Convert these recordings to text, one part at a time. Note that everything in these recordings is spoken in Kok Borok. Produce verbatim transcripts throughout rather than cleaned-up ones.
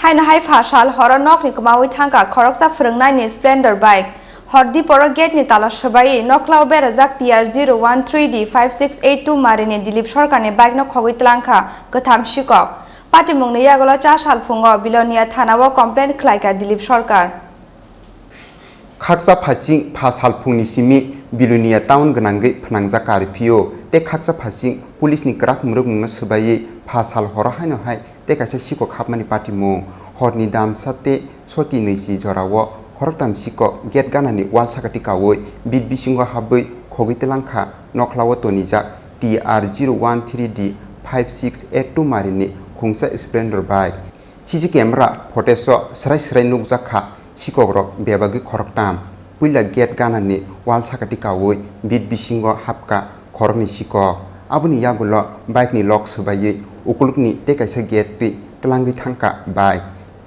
Haino hai pha sal horo nokni kwmaui thangkha khoroksa phwrwngnaini Splendor bike. Hor diporo gate ni tala swbaiwi noklao berajak T R zero one three D five six eight two marini Dilip Sarkarni bike no khogwi tlangkha kwtham sikok. Patimungni yagulo cha salphungo Bilonia thanao complaint khlaikha Dilip Sarkar. Khaksa phasing pha salphungni simi Bilonia town gwnangwi phnangjak curfew tei khaksa phasing police ni kwrak mwrwkmungno swbaiwi pha sal horo haino hai tei kaisa sikok hapmani patimung. Horni damsa tei soti nwichi jorao khoroktham sikok gate ganani wall sakati kaui bit bisingo habwi khogwi tlangkha nokhlao tonijak T R zero one three D five six eight two marini khungsa Splendor bike. C C camera footage-o swrai swrai nukjak kha sikokrok bebagwi khoroktham. Puila gate ganani wall sakati kaui bit bisingo hapkha khoroknwi sikok. Aboni yagulo bike-ni lock swbaiwi ukulukni tei kaisa gate twi tlangwi thangkha bike.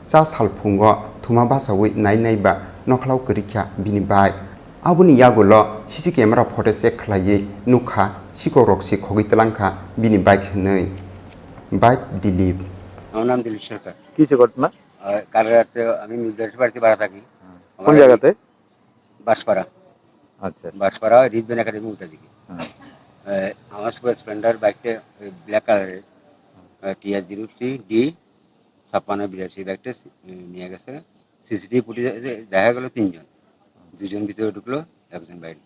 Cha salphungo thuma bachaui nai nai ba nokhlao kwrwikha bini bike. Aboni yagulo C C camera footage check khlaiwi nukha sikokrok se khogwi tlangkha bini bike hwnwi. Bike Dilip. আমার নাম দিলীপ সরকার। কি হয়েছে ঘটনা? আহ, কাল রাতে আমি মিলদাসের বাড়িতে ভাড়া থাকি। আমার কোন বাড়ি জায়গাতে? বাঁশপাড়া। আচ্ছা। বাঁশপাড়া রিজবেন একাডেমি উল্টা দিকে। হ্যাঁ। আহ, আমার সুপার স্প্লেন্ডার বাইকটা, ওই ব্ল্যাক কালারের, আহ, T R zero three D ছাপ্পান্ন বিরাশি বাইকটা, আহ, নিয়ে গেছে। সিসিটিভি ফুটেজে দেখা গেল তিনজন, দুজন ভিতরে ঢুকলো, একজন বাইরে।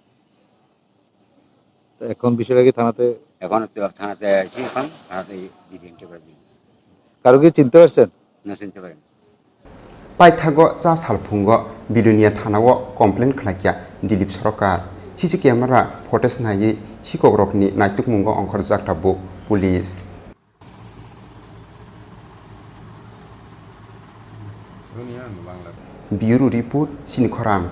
তো এখন বিষয়টা কি থানাতে? এখন তো থানাতে আছি, এখন থানাতে জিডি এন্ট্রি করে দিন। কারো কি চিনতে পারছেন? না, চিনতে পারিনি। Paithago cha salphungo Bilonia thanao complaint khlaikha Dilip Sarkar. C C camera footage naiwi sikokrokni naitukmungo ongkhorjak tabuk police. Bureau report, Sini Khorang.